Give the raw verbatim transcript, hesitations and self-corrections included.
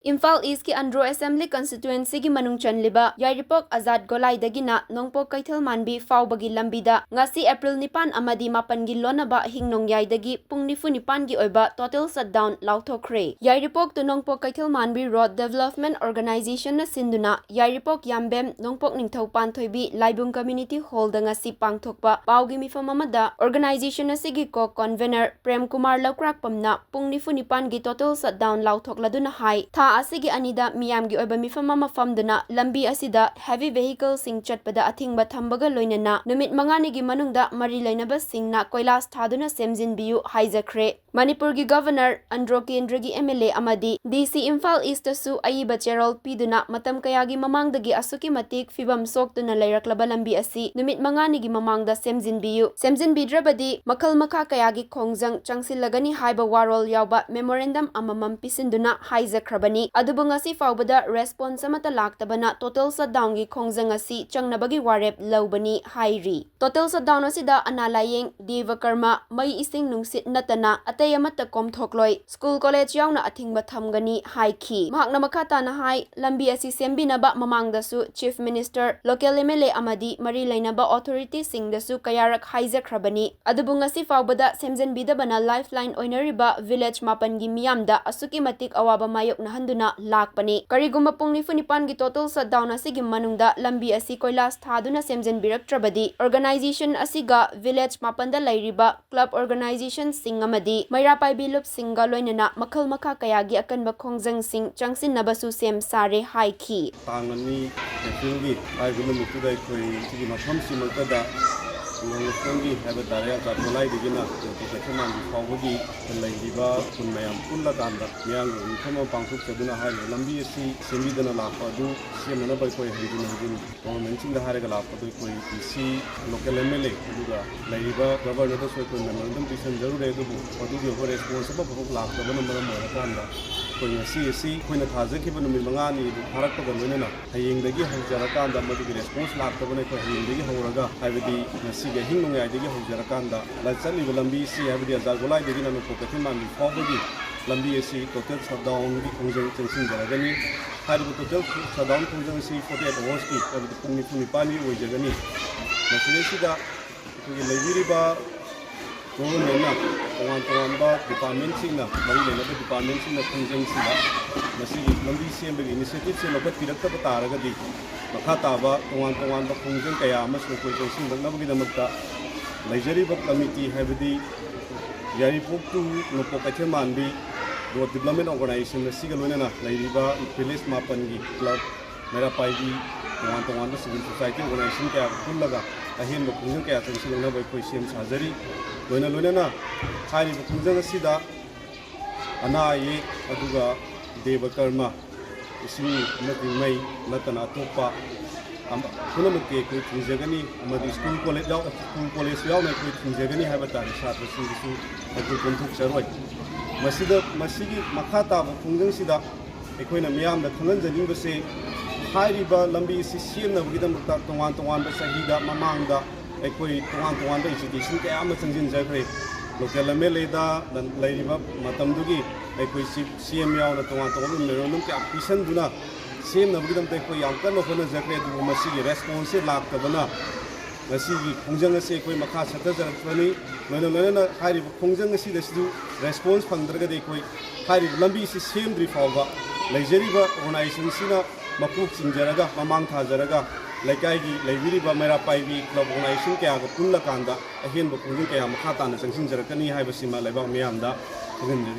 ꯏꯝꯐꯥꯜ ꯏꯁꯀꯤ ꯑꯟꯗ꯭ꯔꯣ ꯑꯦꯁꯦꯝꯕ꯭ꯂꯤ ꯀꯟꯁꯇꯤꯇ꯭ꯋꯦꯟꯁꯤꯒꯤ ꯃꯅꯨꯡ ꯆꯟꯂꯤꯕ ꯌꯥꯏꯔꯤꯄꯣꯛ ꯑꯖꯥꯗ ꯒꯣꯂꯥꯏꯗꯒꯤꯅ ꯅꯣꯡꯄꯣꯛ ꯀꯩꯊꯦꯜ ꯃꯥꯟꯕꯤ ꯐꯥꯎꯕꯒꯤ ꯂꯝꯕꯤꯗ ꯉꯁꯤ ꯑꯦꯄ꯭ꯔꯤꯜ ꯅꯤꯄꯥꯟ ꯑꯃꯗꯤ ꯃꯥꯄꯟꯒꯤ ꯂꯣꯟꯅꯕ ꯑꯍꯤꯡ ꯅꯣꯡꯌꯥꯏꯗꯒꯤ ꯄꯨꯡ ꯅꯤꯐꯨ ꯅꯤꯄꯥꯟꯒꯤ ꯑꯣꯏꯕ total shutdown ꯂꯥꯎꯊꯣꯛꯈ꯭ꯔꯦ꯫ ꯌꯥꯏꯔꯤꯄꯣꯛ to ꯅꯣꯡꯄꯣꯛ ꯀꯩꯊꯦꯜ ꯃꯥꯟꯕꯤ road development organizationꯅ ꯁꯤꯟꯗꯨꯅ ꯌꯥꯏꯔꯤꯄꯣꯛ ꯌꯥꯝꯕꯦꯝ, ꯅꯣꯡꯄꯣꯛ ꯅꯤꯡꯊꯧ ꯄꯥꯟꯊꯣꯏꯕꯤ ꯂꯥꯏꯕꯨꯡ community hallꯗ ꯉꯁꯤ ꯄꯥꯡꯊꯣꯛꯄ ꯄꯥꯎꯒꯤ ꯃꯤꯐꯝ ꯑꯃꯗ organization ꯑꯁꯤꯒꯤ co-convenor ꯄ꯭ꯔꯦꯝ ꯀꯨꯃꯥꯔ ꯂꯧꯀ꯭ꯔꯥꯛꯄꯝꯅ ꯄꯨꯡ ꯅꯤꯐꯨ ꯅꯤꯄꯥꯟꯒꯤ total shutdown ꯂꯥꯎꯊꯣꯛꯂꯗꯨꯅ ꯍꯥꯏ, ꯊꯥ ꯑꯁꯤꯒꯤ ꯑꯅꯤꯗ ꯃꯤꯌꯥꯝꯒꯤ ꯑꯣꯏꯕ ꯃꯤꯐꯝ ꯑꯃ ꯐꯝꯗꯨꯅ ꯂꯝꯕꯤ ꯑꯁꯤꯗ heavy vehicleꯁꯤꯡ ꯆꯠꯄꯗ ꯑꯊꯤꯡꯕ ꯊꯝꯕꯒ ꯂꯣꯏꯅꯅ ꯅꯨꯃꯤꯠ ꯃꯉꯥꯅꯤꯒꯤ ꯃꯅꯨꯡꯗ ꯃꯔꯤ ꯂꯩꯅꯕꯁꯤꯡꯅ ꯀꯣꯏꯂꯥꯁ ꯊꯥꯗꯨꯅ ꯁꯦꯝꯖꯤꯟꯕꯤꯌꯨ ꯍꯥꯏꯖꯈ꯭ꯔꯦ꯫ ꯃꯅꯤꯄꯨꯔꯒꯤ Governor, ꯑꯟꯗ꯭ꯔꯣ ꯀꯦꯟꯗ꯭ꯔꯒꯤ MLA ꯑꯃꯗꯤ DC ꯏꯝꯐꯥꯜ ꯏꯁꯇꯁꯨ ꯑꯏꯕ ꯆꯦꯔꯣꯜ ꯄꯤꯗꯨꯅ ꯃꯇꯝ ꯀꯌꯥꯒꯤ ꯃꯃꯥꯡꯗꯒꯤ ꯑꯁꯨꯛꯀꯤ ꯃꯇꯤꯛ ꯐꯤꯕꯝ ꯁꯣꯛꯇꯨꯅ ꯂꯩꯔꯛꯂꯕ ꯂꯝꯕꯤ ꯑꯁꯤ ꯅꯨꯃꯤꯠ ꯃꯉꯥꯅꯤꯒꯤ ꯃꯃꯥꯡꯗ ꯁꯦꯝꯖꯤꯟꯕꯤꯌꯨ, ꯁꯦꯝꯖꯤꯟꯕꯤꯗ꯭ꯔꯕꯗꯤ ꯃꯈꯜ ꯃꯈꯥ ꯀꯌꯥꯒꯤ ꯈꯣꯡꯖꯪ ꯆꯪꯁꯤꯜꯂꯒꯅꯤ ꯍꯥꯏꯕ ꯋꯥꯔꯣꯜ ꯌꯥꯎꯕ memorandum ꯑꯃꯃꯝ ꯄꯤꯁꯤꯟꯗꯨꯅ ꯍꯥꯏꯖꯈ꯭ꯔꯕꯅꯤ꯫ ꯑꯗꯨꯕꯨ ꯉꯁꯤ ꯐꯥꯎꯕꯗ response ꯑꯃꯠꯇ ꯂꯥꯛꯇꯕꯅ total shutdownꯒꯤ ꯈꯣꯡꯖꯪ ꯑꯁꯤ ꯆꯪꯅꯕꯒꯤ ꯋꯥꯔꯦꯞ ꯂꯧꯕꯅꯤ ꯍꯥꯏꯔꯤ꯫ Total shutdown ꯑꯁꯤꯗ ꯑꯅꯥ ꯂꯥꯌꯦꯡ, ꯗꯦꯕ ꯀꯔꯃ, ꯃꯩ ꯏꯁꯤꯡ ꯅꯨꯡꯁꯤꯠ ꯅꯠꯇꯅ ꯑꯇꯩ ꯑꯃꯠꯇ ꯀꯣꯝꯊꯣꯛꯂꯣꯏ, school college ꯌꯥꯎꯅ ꯑꯊꯤꯡꯕ ꯊꯝꯒꯅꯤ ꯍꯥꯏꯈꯤ꯫ ꯃꯍꯥꯛꯅ ꯃꯈꯥ ꯇꯥꯅ ꯍꯥꯏ, ꯂꯝꯕꯤ ꯑꯁꯤ ꯁꯦꯝꯕꯤꯅꯕ ꯃꯃꯥꯡꯗꯁꯨ Chief Minister, local MLA ꯑꯃꯗꯤ ꯃꯔꯤ ꯂꯩꯅꯕ authorityꯁꯤꯡꯗꯁꯨ ꯀꯌꯥꯔꯛ ꯍꯥꯏꯖꯈ꯭ꯔꯕꯅꯤ꯫ ꯑꯗꯨꯕꯨ ꯉꯁꯤ ꯐꯥꯎꯕꯗ ꯁꯦꯝꯖꯤꯟꯕꯤꯗꯕꯅ lifeline ꯑꯣꯏꯅꯔꯤꯕ village ꯃꯥꯄꯟꯒꯤ ꯃꯤꯌꯥꯝꯗ ꯑꯁꯨꯛꯀꯤ ꯃꯇꯤꯛ ꯑꯋꯥꯕ ꯃꯥꯌꯣꯛꯅꯍꯟꯗꯨꯅ ꯂꯥꯛꯄꯅꯤ꯫ ꯀꯔꯤꯒꯨꯝꯕ ꯄꯨꯡ ꯅꯤꯐꯨ ꯅꯤꯄꯥꯟꯒꯤ total shutdown ꯑꯁꯤꯒꯤ ꯃꯅꯨꯡꯗ ꯂꯝꯕꯤ ꯑꯁꯤ ꯀꯣꯏꯂꯥꯁ ꯊꯥꯗꯨꯅ ꯁꯦꯝꯖꯤꯟꯕꯤꯔꯛꯇ꯭ꯔꯕꯗꯤ organization ꯑꯁꯤꯒ village ꯃꯥꯄꯟꯗ ꯂꯩꯔꯤꯕ club organizationꯁꯤꯡ ꯑꯃꯗꯤ ꯃꯩꯔꯥ ꯄꯥꯏꯕꯤ ꯂꯨꯞꯁꯤꯡꯒ ꯂꯣꯏꯅꯅ ꯃꯈꯜ ꯃꯈꯥ ꯀꯌꯥꯒꯤ ꯑꯀꯟꯕ ꯈꯣꯡꯖꯪꯁꯤꯡ ꯆꯪꯁꯤꯟꯅꯕꯁꯨ ꯁꯦꯝ ꯁꯥꯔꯦ ꯍꯥꯏꯈꯤ꯫ ꯇꯥꯡ ꯑꯅꯤ ꯑꯦꯄ꯭ꯔꯤꯜꯒꯤ ꯍꯥꯏꯔꯤꯕ ꯅꯨꯃꯤꯠꯇꯨꯗ ꯑꯩꯈꯣꯏ ꯁꯤꯒꯤ ꯃꯐꯝꯁꯤꯃꯛꯇꯗ ꯂꯣꯡꯂꯣꯛꯇꯣꯡꯒꯤ ꯍꯥꯏꯕ ꯇꯥꯔꯦ, ꯑꯆꯥ ꯈꯣꯂꯥꯏꯗꯒꯤꯅ ꯇꯦꯝꯄꯨ ꯀꯩꯊꯦꯜ ꯃꯥꯟꯕꯤ ꯐꯥꯎꯕꯒꯤ ꯂꯩꯔꯤꯕ ꯈꯨꯟ ꯃꯌꯥꯝ ꯄꯨꯜꯂꯀꯥꯟꯗ ꯃꯤꯌꯥꯝꯒꯤ ꯃꯤꯐꯝ ꯑꯃ ꯄꯥꯡꯊꯣꯛꯆꯗꯨꯅ ꯍꯥꯏꯔꯤꯕ ꯂꯝꯕꯤ ꯑꯁꯤ ꯁꯦꯝꯕꯤꯗꯅ ꯂꯥꯛꯄ ꯑꯗꯨ ꯁꯦꯝꯅꯅꯕ ꯑꯩꯈꯣꯏ ꯍꯟꯖꯤꯟ ꯍꯟꯖꯤꯟ governmentꯁꯤꯡꯗ ꯍꯥꯏꯔꯒ ꯂꯥꯛꯄꯗꯨ ꯑꯩꯈꯣꯏ DC, local MLA, ꯑꯗꯨꯒ ꯂꯩꯔꯤꯕ governorꯗꯁꯨ ꯑꯩꯈꯣꯏ memorandum ꯄꯤꯁꯤꯟꯖꯔꯨꯔꯦ, ꯑꯗꯨꯕꯨ ꯃꯗꯨꯒꯤ ꯑꯩꯈꯣꯏ response ꯑꯃꯐꯥꯎ ꯂꯥꯛꯇꯕꯅ ꯃꯔꯝ ꯑꯣꯏꯔꯀꯥꯟꯗ ꯑꯩꯈꯣꯏ ꯉꯁꯤ ꯑꯁꯤ ꯑꯩꯈꯣꯏꯅ ꯊꯥꯖꯈꯤꯕ ꯅꯨꯃꯤꯠ ꯃꯉꯥꯅꯤ ꯑꯗꯨ ꯐꯥꯔꯛꯄꯒ ꯂꯣꯏꯅꯅ ꯍꯌꯦꯡꯗꯒꯤ ꯍꯧꯖꯔꯀꯥꯟꯗ ꯃꯗꯨꯒꯤ response ꯂꯥꯛꯇꯕꯅ ꯑꯩꯈꯣꯏ ꯍꯌꯦꯡꯗꯒꯤ ꯍꯧꯔꯒ, ꯍꯥꯏꯕꯗꯤ ꯉꯁꯤꯒꯤ ꯑꯍꯤꯡ ꯅꯣꯡꯌꯥꯏꯗꯒꯤ ꯍꯧꯖꯔꯀꯥꯟꯗ ꯂ-, ꯆꯠꯂꯤꯕ ꯂꯝꯕꯤꯁꯤ, ꯍꯥꯏꯕꯗꯤ ꯑꯖꯥꯔ ꯒꯣꯂꯥꯏꯗꯒꯤꯅ ꯅꯣꯡꯄꯣꯛ ꯀꯩꯊꯦꯜ ꯃꯥꯟꯕꯤ ꯐꯥꯎꯕꯒꯤ ꯂꯝꯕꯤ ꯑꯁꯤ ꯇꯣꯇꯦꯜ ꯁꯠꯗꯥꯎꯟꯒꯤ ꯈꯣꯡꯖꯪ ꯆꯪꯁꯤꯟꯖꯔꯒꯅꯤ꯫ ꯍꯥꯏꯔꯤꯕ ꯇꯣꯇꯦꯜ ꯁꯠꯗꯥꯎꯟ ꯈꯣꯡꯖꯪ ꯑꯁꯤ ꯐꯣꯔꯇꯤ ꯑꯦꯠ ꯑꯋꯥꯔꯁꯀꯤ, ꯍꯥꯏꯕꯗꯤ ꯄꯨꯡ ꯅꯤꯐꯨ ꯅꯤꯄꯥꯜꯅꯤ ꯑꯣꯏꯖꯒꯅꯤ꯫ ꯃꯁꯤꯗꯩꯁꯤꯗ ꯑꯩꯈꯣꯏꯒꯤ ꯂꯩꯕꯤꯔꯤꯕ ꯒꯣꯚꯔꯟꯃꯦꯟꯠꯅ, ꯇꯣꯉꯥꯟ ꯇꯣꯉꯥꯟꯕ ꯗꯤꯄꯥꯔꯠꯃꯦꯟꯠꯁꯤꯡꯅ, ꯃꯔꯤ ꯂꯩꯅꯕ ꯗꯤꯄꯥꯔꯠꯃꯦꯟꯠꯁꯤꯡꯅ ꯈꯣꯡꯖꯪꯁꯤꯗ ꯃꯁꯤꯒꯤ ꯂꯝꯕꯤ ꯁꯦꯝꯕꯒꯤ ꯏꯅꯤꯁꯤꯌꯦꯇꯤꯚꯁꯦ ꯂꯧꯈꯠꯄꯤꯔꯛꯇꯕ ꯇꯥꯔꯒꯗꯤ, ꯃꯈꯥ ꯇꯥꯕ ꯇꯣꯉꯥꯟ ꯇꯣꯉꯥꯟꯕ ꯈꯣꯡꯖꯪ ꯀꯌꯥ ꯑꯃꯁꯨ ꯑꯩꯈꯣꯏ ꯆꯪꯁꯤꯟꯂꯛꯅꯕꯒꯤꯗꯃꯛꯇ ꯂꯩꯖꯔꯤꯕ ꯀꯃꯤꯇꯤ, ꯍꯥꯏꯕꯗꯤ ꯌꯥꯏꯔꯤꯄꯣꯛ to ꯅꯣꯡꯄꯣꯛ ꯀꯩꯊꯦꯜ ꯃꯥꯟꯕꯤ ꯔꯣꯗ ꯗꯤꯕ꯭ꯂꯞꯃꯦꯟ ꯑꯣꯔꯒꯅꯥꯏꯖꯦꯁꯟ ꯑꯁꯤꯒ ꯂꯣꯏꯅꯅ ꯂꯩꯔꯤꯕ ꯚꯤꯂꯦꯖ ꯃꯥꯄꯟꯒꯤ ꯀ꯭ꯂꯕ, ꯃꯩꯔꯥ ꯄꯥꯏꯕꯤ, ꯇꯣꯉꯥꯟ ꯇꯣꯉꯥꯟꯕ ꯁꯤꯚꯤꯜ ꯁꯣꯁꯥꯏꯇꯤ ꯑꯣꯔꯒꯅꯥꯏꯖꯦꯁꯟ ꯀꯌꯥꯒ ꯄꯨꯜꯂꯒ ꯑꯍꯦꯟꯕ ꯈꯣꯡꯖꯪ ꯀꯌꯥ ꯆꯪꯁꯤꯜꯂꯛꯅꯕ ꯑꯩꯈꯣꯏ ꯁꯦꯝ ꯁꯥꯖꯔꯤ꯫ ꯂꯣꯏꯅ ꯂꯣꯏꯅꯅ ꯍꯥꯏꯔꯤꯕ ꯈꯣꯡꯖꯪ ꯑꯁꯤꯗ ꯑꯅꯥ ꯑꯌꯦꯛ, ꯑꯗꯨꯒ ꯗꯦꯕ ꯀꯔꯃ, ꯏꯁꯤꯡ ꯑꯃꯗꯤ ꯃꯩ ꯅꯠꯇꯅ ꯑꯇꯣꯞꯄ ꯑꯝ-, ꯄꯨꯝꯅꯃꯛꯀꯤ ꯑꯩꯈꯣꯏ ꯊꯤꯡꯖꯒꯅꯤ, ꯑꯃꯗꯤ ꯁ꯭ꯀꯨꯜ ꯀꯣꯂꯦꯖ ꯌꯥꯎ-, ꯁ꯭ꯀꯨꯜ ꯀꯣꯂꯦꯖ ꯌꯥꯎꯅ ꯑꯩꯈꯣꯏ ꯊꯤꯡꯖꯒꯅꯤ ꯍꯥꯏꯕ ꯇꯥꯔꯦ꯫ ꯁꯥꯇ꯭ꯔꯁꯤꯡꯒꯤꯁꯨ ꯑꯩꯈꯣꯏ ꯀꯣꯝꯊꯣꯛꯆꯔꯣꯏ꯫ ꯃꯁꯤꯗ, ꯃꯁꯤꯒꯤ ꯃꯈꯥ ꯇꯥꯕ ꯈꯣꯡꯖꯪꯁꯤꯗ ꯑꯩꯈꯣꯏꯅ ꯃꯤꯌꯥꯝꯗ ꯈꯪꯍꯟꯖꯅꯤꯡꯕꯁꯦ, ꯍꯥꯏꯔꯤꯕ ꯂꯝꯕꯤ ꯑꯁꯤ ꯁꯦꯝꯅꯕꯒꯤꯗꯃꯛꯇ ꯇꯣꯉꯥꯟ ꯇꯣꯉꯥꯟꯕ ꯆꯍꯤꯗ ꯃꯃꯥꯡꯗ ꯑꯩꯈꯣꯏ ꯇꯣꯉꯥꯟ ꯇꯣꯉꯥꯟꯕ ꯏꯟꯁꯇꯤꯇ꯭ꯌꯨꯁꯟ ꯀꯌꯥ ꯑꯃ ꯆꯪꯁꯤꯟꯖꯈ꯭ꯔꯦ꯫ ꯂꯣꯀꯦꯜ ꯑꯦꯝ ꯑꯦꯜ ꯑꯦꯗ ꯂꯩꯔꯤꯕ ꯃꯇꯝꯗꯨꯒꯤ ꯑꯩꯈꯣꯏ ꯁꯤ, ꯁꯤ ꯑꯦꯝ ꯌꯥꯎꯅ ꯇꯣꯉꯥꯟ ꯇꯣꯉꯥꯟꯕ ꯃꯦꯃꯣꯔꯦꯟꯗꯝ ꯀꯌꯥ ꯄꯤꯁꯟꯗꯨꯅ ꯁꯦꯝꯅꯕꯒꯤꯗꯃꯛꯇ ꯑꯩꯈꯣꯏ ꯌꯥꯝ ꯀꯟꯅ ꯍꯣꯠꯅꯖꯈ꯭ꯔꯦ꯫ ꯑꯗꯨꯕꯨ ꯃꯁꯤꯒꯤ ꯔꯦꯁꯄꯣꯟꯁꯁꯦ ꯂꯥꯛꯇꯕꯅ ꯉꯁꯤꯒꯤ ꯈꯣꯡꯖꯪ ꯑꯁꯤ ꯑꯩꯈꯣꯏ ꯃꯈꯥ ꯆꯠꯊꯖꯔꯛꯄꯅꯤ꯫ ꯂꯣꯏꯅ ꯂꯣꯏꯅꯅ ꯍꯥꯏꯔꯤꯕ ꯈꯣꯡꯖꯪ ꯑꯁꯤꯗꯁꯨ ꯔꯦꯁꯄꯣꯟꯁ ꯐꯪꯗ꯭ꯔꯒꯗꯤ ꯑꯩꯈꯣꯏ ꯍꯥꯏꯔꯤꯕ ꯂꯝꯕꯤꯁꯤ ꯁꯦꯝꯗ꯭ꯔꯤ ꯐꯥꯎꯕ ꯂꯩꯖꯔꯤꯕ ꯑꯣꯔꯒꯅꯥꯏꯖꯦꯁꯟꯁꯤꯅ ꯃꯀꯣꯛ ꯆꯤꯡꯖꯔꯒ, ꯃꯃꯥꯡ ꯊꯥꯖꯔꯒ, ꯂꯩꯀꯥꯏꯒꯤ ꯂꯩꯕꯤꯔꯤꯕ ꯃꯩꯔꯥ ꯄꯥꯏꯕꯤ ꯀ꯭ꯂꯕ ꯑꯣꯔꯒꯅꯥꯏꯖꯦꯁꯟ ꯀꯌꯥꯒ ꯄꯨꯜꯂꯀꯥꯟꯗ ꯑꯍꯦꯟꯕ ꯈꯣꯡꯖꯪ ꯀꯌꯥ ꯃꯈꯥ ꯇꯥꯅ ꯆꯪꯁꯤꯟꯖꯔꯛꯀꯅꯤ ꯍꯥꯏꯕꯁꯤꯃ ꯂꯩꯕꯥꯛ ꯃꯤꯌꯥꯝꯗ ꯈꯪꯍꯟꯖꯔꯤ꯫